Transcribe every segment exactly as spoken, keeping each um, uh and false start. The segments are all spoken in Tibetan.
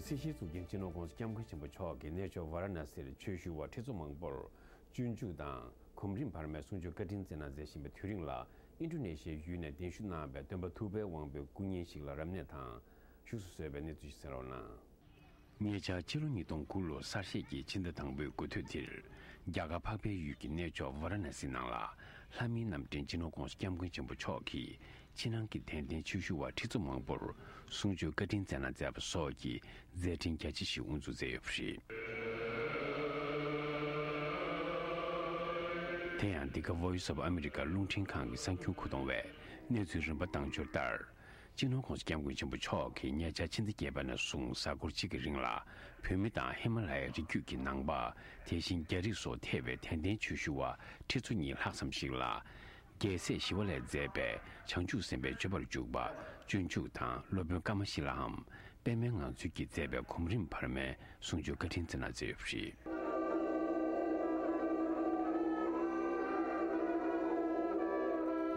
སྲིད་ཞིའི་གཙུག་རྒྱན་སྤྱི་ནོར་༸གོང་ས་༸སྐྱབས་མགོན་ཆེན་པོ་མཆོག་གིས་གནས་མཆོག་ཝཱ་ར་ཎ་སིར་ཆོས་ཞུ་བ་ཁྲི་ཚོ་མང་པོར་སྤྱོད་འཇུག་དང་གོམ་རིམ་བར་མའི་གསུང་ཆོས་བཀའ་དྲིན་སྩལ་གནང་མཛད་བཞིན་པའི་དུས་རིང་ལ། ཨིན་ཌོ་ནེ་ཤི་ཡའི་ཡུལ་ནས་གདན་ཞུ་གནང་བའི་སྟོན་པ་ཐུབ་པའི་དབང་པོའི་སྐུ་བརྙན་ཞིག་ལ་རབ་གནས་དང་བཞུགས་སུ་གསོལ་བའི་གནས་ཚུལ་ཞིག་གསན་རོགས་གནང་། ཉེ་ཆར་ཕྱི་ལོ་ཉིས་སྟོང་དགུ་ལོ་གསར་བཞད་ཀྱི་ཕྱི་ཟླ་དང་པོའི་འགོ་སྟོད་དེར། རྒྱ་གར་འཕགས་པའི་ཡུལ་གྱི་གནས་མཆོག་ཝཱ་ར་ཎ་སི་ནང་ལ། ལྷ་མིའི་རྣམ་འདྲེན་སྤྱི་ནོར་༸གོང་ས་༸སྐྱབས་མགོན་ཆེན་པོ་མཆོག་གིས། ཕྱི་ནང་གི་དད་ལྡན་ཆོས་ཞུ་བ་ཁྲི་ཚོ་མང་པོར་གསུང་ཆོས་བཀའ་དྲིན་སྩལ་གནང་མཛད་པ་སོགས་ཀྱི་མཛད་འཕྲིན་རྒྱ་ཆེ་ཞིག་དབུ་འཛུགས་མཛད་ཡོད་པ་རེད། དེ་ཡང་འདི་ག་Voice of America་རླུང་འཕྲིན་ཁང་གི་གསར་འགྱུར་མཁོ་གཏོང་བས་གནས་ཚུལ་རིམ་པ་གཏང་ཕྱོགས་ལྟར། སྤྱི་ནོར་༸གོང་ས་༸སྐྱབས་མགོན་ཆེན་པོ་མཆོག་གིས་ཉེ་ཆར་ཕྱི་ཟླ་བརྒྱད་པ་ནས་བཟུང་གཟའ་འཁོར་གཅིག་གི་རིང་ལ་བོད་མི་དང་ཧི་མ་ལ་ཡའི་རི་རྒྱུད་ཀྱི་ནང་པ། དེ་བཞིན་རྒྱ་རིགས་སོགས་ཐེ་བའི་དད་ལྡན་ཆོས་ཞུ་བ་ཁྲི་ཚོ་གཉིས་ལྷག་ཙམ་ཞིག་ལ། རྒྱལ་སྲས་ཞི་བ་ལྷས་མཛད་པའི་བྱང་ཆུབ་སེམས་དཔའི་སྤྱོད་པར་འཇུག་པ་སྤྱོད་འཇུག་དང་སློབ་དཔོན་ཀ་མ་ཤི་ལའམ་པདྨའི་ངང་ཚུལ་གྱིས་མཛད་པའི་གོམ་རིམ་བར་མའི་གསུང་ཆོས་བཀའ་དྲིན་སྩལ་གནང་མཛད་ཡོད་པ་རེད།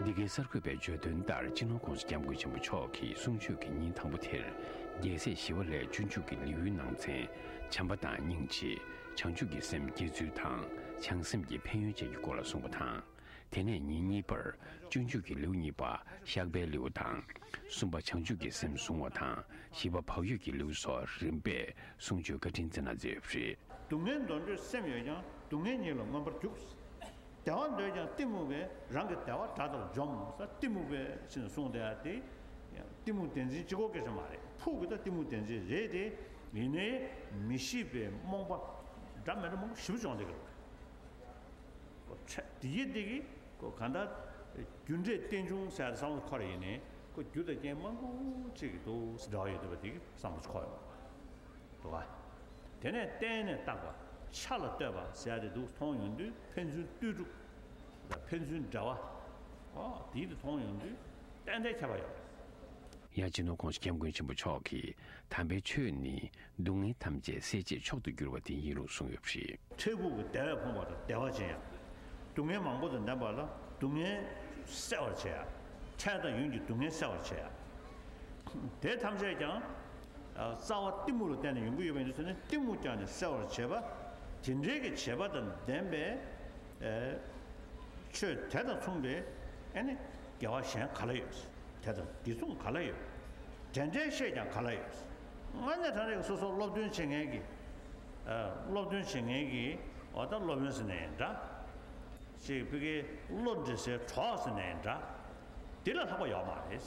འདི་གའི་གསར་འགོད་པས་བརྗོད་དོན་ལྟར། སྤྱི་ནོར་༸གོང་ས་༸སྐྱབས་མགོན་ཆེན་པོ་མཆོག་གིས་གསུང་ཆོས་ཀྱི་ཉིན་དང་པོ་དེར། རྒྱལ་སྲས་ཞི་བ་ལྷའི་སྤྱོད་འཇུག་གི་ལེའུའི་ནང་ཚན། བྱམས་པ་དང་སྙིང་རྗེ། བྱང་ཆུབ་ཀྱི་སེམས་བསྐྱེད་ཚུལ་དང་། བྱང་སེམས་ཀྱི་ཕན་ཡོན་བཅས་ཀྱི་སྐོར་ལ་གསུངས་པ་དང་། དེ་ནས་ཉིན་གཉིས་པར། སྤྱོད་འཇུག་གི་ལེའུ་གཉིས་པ། བཤགས་པའི་ལེའུ་དང་། གསུམ་པ། བྱང་ཆུབ་ཀྱི་སེམས་བཟུང་བ་དང་། བཞི་པ། བག་ཡོད་ཀྱི་ལེའུ་སོགས་རིམ་པས་གསུང་ཆོས་བཀའ་དྲིན་སྩལ་གནང་མཛད་ཡོད་པ་རེད། སྡུག་བསྔལ་འདོར་འདོད་སེམས་ཡོད་ཀྱང་། སྡུག་བསྔལ་ཉིད་ལ་མངོན་པར་རྒྱུག་བདེ་བ་འདོད་ཀྱང་གཏི་མུག་པས། རང་གི་བདེ་བ་དགྲ་ལྟར་འཇོམས། ས་གཏི་མུག་པས་ཟེར་ནས་གསུངས་བསྡད་ཡ་དེ། གཏི་མུག་བདེན་འཛིན་གཅིག་པོ་སྐད་ཆ་མ་རེད། ཕུགས་ཀྱི་ད་གཏི་མུག་བདེན་འཛིན་རེད་དེ། ཡིན་ནའི་མི་ཤེས་པའི་རྨོངས་པ་འདྲ་མི་འདྲ་མང་པོ་ཞེ་པོ་བྱུང་བསྡད་ཀྱི་རེད། ཁོ་ཆ་དེ་ཡི་དེ་གི་ཁོ་ག་འདྲ་རྒྱུ་འབྲས་རྟེན་འབྱུང་ཟེར་བསམ་བློ་འཁོར་ཡིན་ནའི་ཁོ་རྒྱུ་དང་རྐྱེན་མང་པོ་ཅིག་གི་འདུག་འབྲེལ་བ་ཡོད་འདུག་པ་དེ་གི་བསམ་བློ་འཁོར་ཡོང་། འདུག་ག་དེ་ནས་བརྟེན་ནས་བཏགས་པ་ཆ་ལ་ལྟོས་པ་ཟེར་ཡ་དེ་འདུག་མཐོང་ཡོང་དུས་ཕན་ཚུན་ལྟོས་གྲུབ་དང་ཕན་ཚུན་འབྲེལ་བ། ཨོ་དེ་དེ་མཐོང་ཡོང་དུས་ཏན་ཏན་ཁྱད་པར་ཡོད་རེད། ཡང་སྤྱི་ནོར་༸གོང་ས་༸སྐྱབས་མགོན་ཆེན་པོ་མཆོག་གིས་དམ་པའི་ཆོས་ནི། སྡུག་བསྔལ་ཐམས་ཅད་སེལ་བྱེད་མཆོག་ཏུ་གྱུར་པ་དེ་ཡིན་ལུགས་གསུངས་ཡོད་པ་རེད། འཕྲལ་ཕུགས་ཀྱི་བདེ་བས་ཕོངས་པ་དང་བདེ་བ་ཅན་ཡང་། སྡུག་བསྔལ་མང་པོ་དང་ལྡན་པ་ལ་སྡུག་བསྔལ་སེལ་བར་བྱེད་ཡ། འཕྲལ་དང་ཡུན་གྱི་སྡུག་བསྔལ་སེལ་བར་བྱེད་ཡ། དེ་ཐམས་ཅད་ཀྱང་། རྩ་བ་གཏི་མུག་ལ་བརྟེན་ནས་ཡོང་གི་ཡོད་པ་ཡིན་དུས་ཙང་ནས་གཏི་མུག་ཀྱང་ནི་སེལ་བར་བྱེད་པ། དེ་འདྲའི་གི་བྱེད་པ་དང་ལྡན་པའི། ཆོས་དེ་དང་མཚུངས་པའི་ཨ་ནི་དགེ་བ་གཞན་ག་ལ་ཡོད། དེ་དང་དེ་མཚུངས་ག་ལ་ཡོད། དེ་འདྲའི་བཤད་ཀྱང་ག་ལ་ཡོད། དངོས་གནས་དྲང་གནས་ཀྱི་སོ་སོ་སློབ་སྟོན་བྱེད་མཁན་གྱི། སློབ་སྟོན་བྱེད་མཁན་གྱི་འོ་ད་སློབ་དཔོན་ཟེར་ནའི་འདྲ། ཅིག་ཕ་གིའི་བློ་འདྲི་སའི་གྲོགས་ཟེར་ནའི་འདྲ། དེ་ལས་ལྷག་པ་ཡོད་མ་རེད།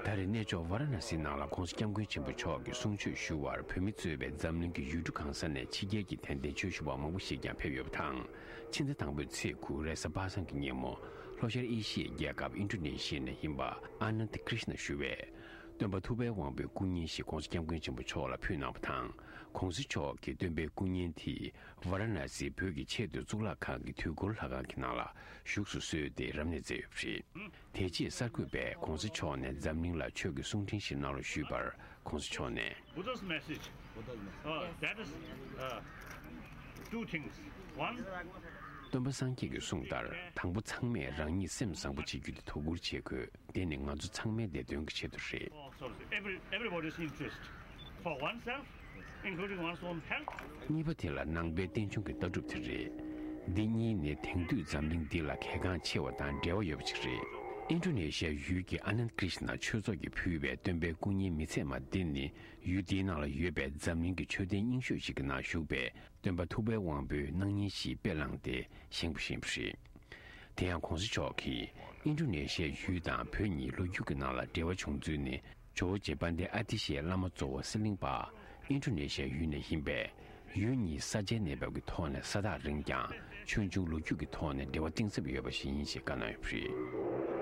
ད་རེས་གནས་མཆོག་ཝཱ་ར་ཎ་སིའི་ནང་ལ་༸གོང་ས་༸སྐྱབས་མགོན་ཆེན་པོ་མཆོག་གི་གསུང་ཆོས་ཞུ་བར་བོད་མི་གཙོས་པའི་འཛམ་གླིང་གི་ཡུལ་གྲུ་གང་ས་ནས་ཕྱི་རྒྱལ་གྱི་དད་ལྡན་ཆོས་ཞུ་བ་མང་པོ་ཞིག་ཀྱང་ཕེབས་ཡོད་པ་དང་། ཕྱི་ཟླ་དང་པོའི་ཚེས་དགུ་རེས་གཟའ་པ་སངས་ཀྱི་ཉིན་མོ། ལྷོ་ཤར་ཨེ་ཤི་ཡའི་རྒྱལ་ཁབ་ཨིན་ཌོ་ནེ་ཤི་ཡ་ནས་ཡིན་པ་ཨ་ནནྡ་ཀྲིཤ་ན་ཞུ་བས། སྟོན་པ་ཐུབ་པའི་དབང་པོའི་སྐུ་བརྙན་ཞིག་༸གོང་ས་༸སྐྱབས་མགོན་ཆེན་པོ་མཆོག་ལ་ཕུལ་གནང་བ་དང་། ༸གོང་ས་མཆོག་གིས་སྟོན་པའི་སྐུ་བརྙན་དེ་ཝཱ་ར་ཎ་སིའི་བོད་ཀྱི་ཆེས་མཐོའི་གཙུག་ལག་ཁང་གི་དུས་འཁོར་ལྷ་ཁང་གི་ནང་ལ་བཞུགས་སུ་གསོལ་ཏེ་རབ་གནས་མཛད་ཡོད་པ་རེད། དེ་རྗེས་གསར་འགོད་པས་༸གོང་ས་མཆོག་ནས་འཛམ་གླིང་ལ་ཆོས་ཀྱི་གསུང་འཕྲིན་ཞིག་གནང་རོགས་ཞུས་པར་༸གོང་ས་མཆོག་ནས། Buddha's message. Buddha's message. Uh, yes. That is uh, two things. One. སྟོན་པ་སངས་རྒྱས་ཀྱི་གསུང་ལྟར། དང་པོ་ཚང་མས་རང་ཉིད་སེམས་བཟང་པོ་བྱེད་རྒྱུ་དེ་དོ་ཁུར་བྱེད་དགོས། དེ་ནི་ང་ཚོ་ཚང་མའི་བདེ་དོན་གྱི་ཆེད་དུ་རེད། Every, everybody's interest for oneself, including one's own health. གཉིས་པ་དེ་ལ་ནང་པའི་རྟེན་འབྱུང་གི་ལྟ་གྲུབ་དེ་རེད། འདི་གཉིས་ནི་དེང་དུས་འཛམ་གླིང་འདི་ལ་གལ་འགངས་ཆེ་བ་དང་འབྲེལ་བ་ཡོད་པ་ཞིག་རེད། ཨིན་ཌོ་ནེ་ཤི་ཡའི་ཡུལ་གྱི་ཨ་ནནྡ་ཀྲིཤ་ན་ཆོས་ཚོགས་ཀྱིས་ཕུལ་བའི་སྟོན་པའི་སྐུ་བརྙན་མི་ཚད་མ་འདི་ནི་ཡུལ་འདིའི་ནང་ལ་ཡོད་པའི་འཛམ་གླིང་གི་མཆོད་རྟེན་རྙིང་ཤོས་ཤིག་གི་ནང་བཞུགས་པའི་སྟོན་པ་ཐུབ་པའི་དབང་པོའི་སྣང་བརྙན་ཞིག་དཔེ་བླངས་ཏེ་བཞེངས་པ་བཞེངས་པ་རེད། དེ་ཡང་༸གོང་ས་མཆོག་གིས་ཨིན་ཌོ་ནེ་ཤི་ཡའི་ཡུལ་དང་བོད་གཉིས་ལོ་རྒྱུས་ཀྱི་ནང་ལ་འབྲེལ་བ་བྱུང་ཚུལ་ནི། ཇོ་བོ་རྗེ་དཔལ་ལྡན་ཨ་ཏི་ཤའི་བླ་མ་གཙོ་བོ་གསེར་གླིང་པ་ཨིན་ཌོ་ནེ་ཤི་ཡའི་ཡུལ་ནས་ཡིན་པས། ཡུལ་གཉིས་ས་ཆའི་གནས་བབ་ཀྱི་ཐོག་ནས་ས་ཐག་རིང་ཀྱང་ཆོས་འབྱུང་ལོ་རྒྱུས་ཀྱི་ཐོག་ནས་འབྲེལ་བ་གཏིང་ཟབ་ཡོད་པ་ཞིག་ཡིན་ཞེས་བཀའ་གནང་ཡོད་པ་རེད།